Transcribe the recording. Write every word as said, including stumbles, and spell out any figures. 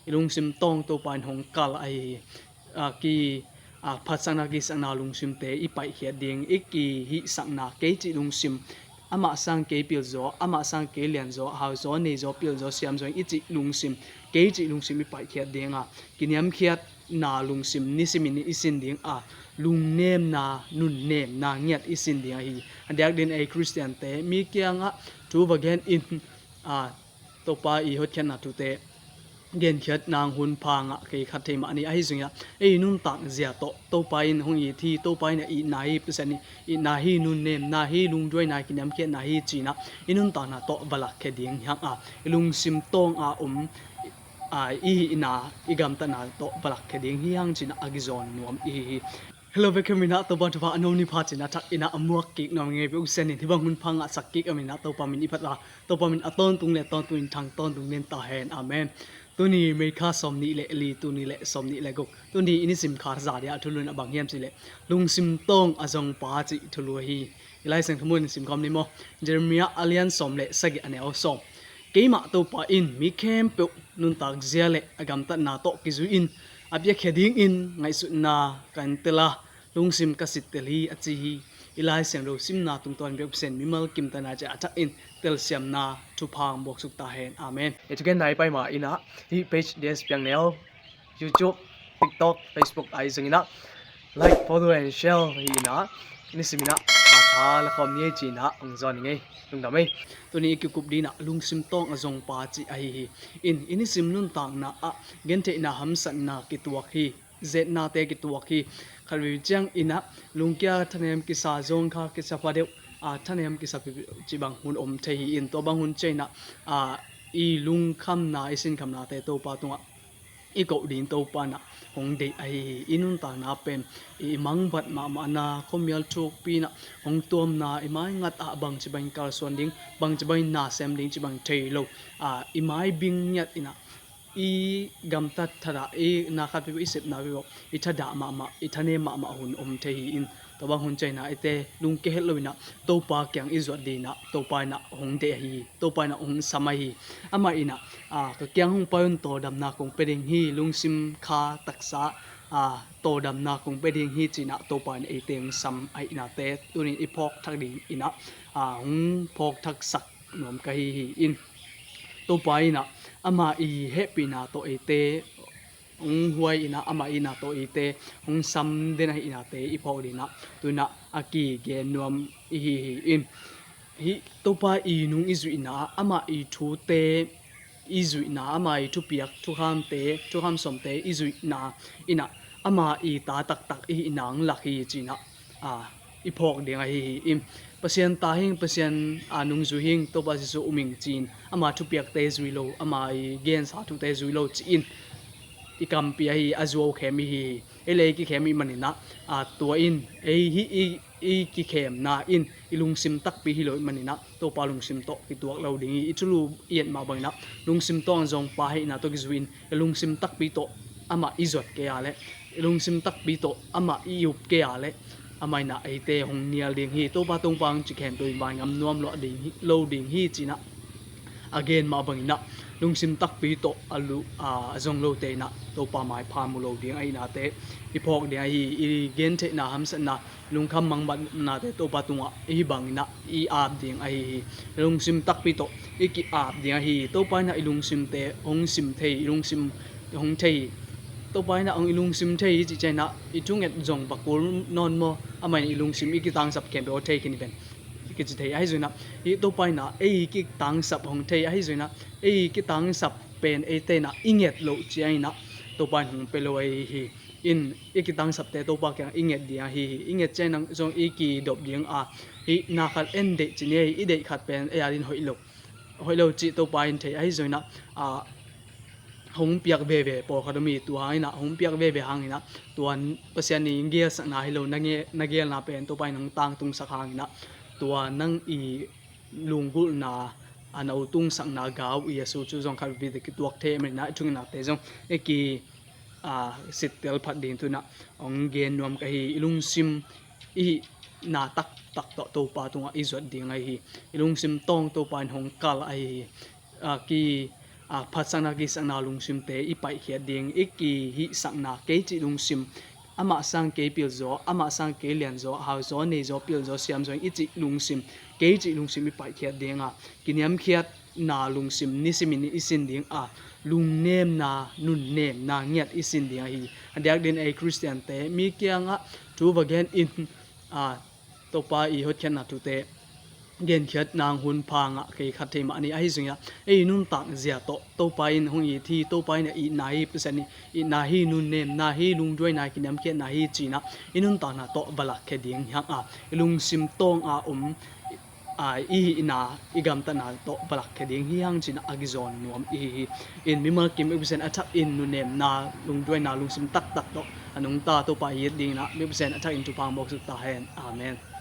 i lungsim tawng Topa in hong kal ahi hi. A, ki, a, phatsakna kisakna lungsimte i paihkhiat ding, i kihihsakna kei cih lungsim, amah sang kei pilzaw, amah sang kei lianzaw, hauzaw neizaw, pilzaw siamzaw i cih lungsim, kei cih lungsim i paihkhiat ding a, kiniamkhiatna lungsim nisimin i sin ding a, lungnemna, nunnemna ngiat i sin ding ahi. A diakdin ei Khristiante mi kiangah thu va gen in, a, Topa i hotkhiatna thute genkhiat nang hun pha ngah kei khat thei mah ni. Ahi zongin ah ei nuntak zia tawh Topa in hong it hi, Topa in a itna hi, Pasian in itna hi, nunnemna hi, lungduaina hi, kiniamkhiatna hi ci-in ah i nuntakna tawh va lakkhia ding hi hang a, i lungsim tawng a om a, i hihna, i gamtatna tawh va lakkhia ding hi hang ci-in ah a kizawn nuam i hi hi. Hello, welcome in ah Topa thupha a nuam ni pha ci-in ah thak in ah a muak kik nuam ngei peuh Pasian in hih bang hun pha ngahsak kik a min ah Topa min i phat a, Topa min a tawntung le tawntung in thang tawntung den ta hen. Amen. Tuni May kha sawmnih le li, tuni le sawmnih le guk. Tuni i nisim kha za dia thulu in a bang hiam cih leh lungsim tawng a zongpa cih thulu hi. I Lai Siangtho mun in sim khawm ni maw. Jeremiah a lian sawm le sagih a neu sawm. Keimah Topa in mi khempeuh nuntak zia le a gamtatna tawh kizui in a piakhia dingin ngaihsutna ka tel a, lungsim ka sittel hi a ci hi. I Lai Siangtho simna tungtawn biak Pasian mimal kimtana cia a thak in telsiamna thupha hong buaksuk ta hen. Amen. Hi thugen nai pai ma in ah hih page D S Piang Neu, YouTube, TikTok, Facebook ahi zongin ah like, follow and share hi in ah nisim in ah a tha la khawm ni ei ci-in ah hong zawn ing ei. Lungdam ei. Tuni i kikup dingin ah lungsim tawng a zongpa cih ahi hi. In i nisim nuntakna ah gentheihna hamsatna kituak hi. Zetnate kituak hi. Khat vei ciang in ah lungkia thanem kisa, zawngkhal kisa pha deuh, a, thanem kisa peuhpeuh cih bang hun om thei hi. In tua bang hun ciang in ah, a, i lungkhamna, i sinkhamnate Topa tungah i koh ding Topa in ah hong deih ahi hi. I nuntakna pen i mangbat mahmahna, khuamial thukpi in ah hong tuamna, i maingat ah bangci bangin kalsuan ding, bangci bangin na sem ding cih bang thei lo, a, i maibing ngiat in ah i gamtat thadah, i na khat peuhpeuh, i sepna peuhpeuh i thadah mahmah, i thanem mahmah hun om thei hi. In tua bang hun ciang in ah eite lungkia het lo in ah Topa kiang i zuat dingin ah Topa in ah hong deih ahi hi. Topa in ah hong sam ahi hi. Amah in ah, a, ka kiang hong pai un, tawldamna kong pia ding hi, lungsim kha taksa, a, tawldamna kong pia ding hi ci-in ah Topa in eite hong sam ahi nate tuni in i phawk thak dingin ah, a, hong phawk thaksak nuam ka hi hi. In Topa in ah ama i hehpihna tawh eite hong huai in ah, ama itna tawh eite hong sam den ahi nate i phawk dingin ah tu in ah a kigen nuam i hi hi. In hih Topa i nung i zuihna, ama i thute i zuihna, ama i thupiak thukhamte, thukham sawmte i zuihna in ah ama i ta taktak i hihna hong lak hi ci-in ah, a, i phawk ding ahi hi. In Pasian ta hing, Pasian, a, nungzui hing, Topa Jesu um hing ci-in ama thupiakte zui lo, ama i gensa thute zui lo ci-in i kampi ahi, a zuau khem i hi hi. Ei le ei kikhem i hih manin ah, a, tua in ei hih i, i kikhemna in i lungsim takpi hi lo i hih manin ah Topa lungsim tawh kituak lo ding hi. I thulu i et mah bangin ah lungsim tawng a zongpa hihna tawh kizui in i lungsim takpi tawh amah i zuat kei a leh, i lungsim takpi tawh amah i up kei a leh, amah in ah eite hong nial ding hi. Topa Topa hong ci khempeuh in vaihawm nuam lo ding hi, lo ding hi ci-in ah a gen mah bangin ah lungsim takpi tawh a lu, a, a zong lote in ah Topa maipha mu lo ding ahi nate i phawk ding ahi hi. I gentheihna hamsatna, lungkham mangbatnate Topa tungah i hih bangin ah i ap ding ahi hi. Lungsim takpi tawh i ki-ap ding ahi hi. Topa in ah i lungsimte hong sim thei, i lungsim hong thei hi. Topa in ah hong i lungsim thei hi cih ciang in ah i thunget zong va kul nawn maw? Amah in i lungsim i kitangsap khempeuh thei khin hi ven, kici thei. Ahi zongin ah hih Topa in ah ei kitangsap hong thei, ahi zongin ah ei kitangsap pen eite in ah i nget loh ciangin ah Topa in hong pia lo ahi hi. In i kitangsapte Topa kiang i nget ding ahi hi. I nget ciangin ah zong i kidop ding a, hih na khat en deih ci ni, i deih khat pen ei adingin hoih lo, hoih lo cih Topa in thei. Ahi zongin ah, a, hong piak veve pawlkhat om hi. Tua hangin ah, hong piak veve hangin ah, tua Pasian i geelsakna hi lo, na ge-, na geelna pen Topa in hong tangtungsak hangin ah, tua nang i lunggulhna, a, na utungsakna gau i a su cu zong khat veve kituak thei ahih manin ah i thungetnate zong i ki, a, sittel phat ding tu in ah hong gen nuam ka hi. I lungsim i hihna taktak tawh Topa tungah i zuat ding ahi hi. I lungsim tawng Topa in hong kal ahi hi. A, ki, a, phatsakna kisakna lungsimte i paihkhiat ding, i kihihsakna, kei cih lungsim, amah sang kei pilzaw, amah sang kei lianzaw, hauzaw neizaw, pilzaw siamzaw i cih lungsim, kei cih lungsim i paihkhiat ding a, kiniamkhiatna lungsim nisimin i sin ding a, lungnemna, nunnemna ngiat i sin ding ahi. A diakdiakin ei Khristiante mi kiangah thu va gen in, a, Topa i hotkhiatna thute genkhiat nang hun pha ngah kei khat thei mah ni. Ahi zongin ah ei nuntak zia tawh Topa in hong it hi, Topa in a itna hi, Pasian in itna hi, nunnemna hi, lungduaina hi, kiniamkhiatna hi ci-in ah i nuntakna tawh va lakkhia ding hi hang a, i lungsim tawng a om, a, i hihna, i gamtatna tawh va lakkhia ding hi hang ci-in ah a kizawn nuam i hi hi. In mimal kim i Pasian a thakin nunnemna, lungduaina, lungsim taktak tawh a nungta Topa i it dingin ah i Pasian a thakin thupha hong mawk suk ta hen. Amen.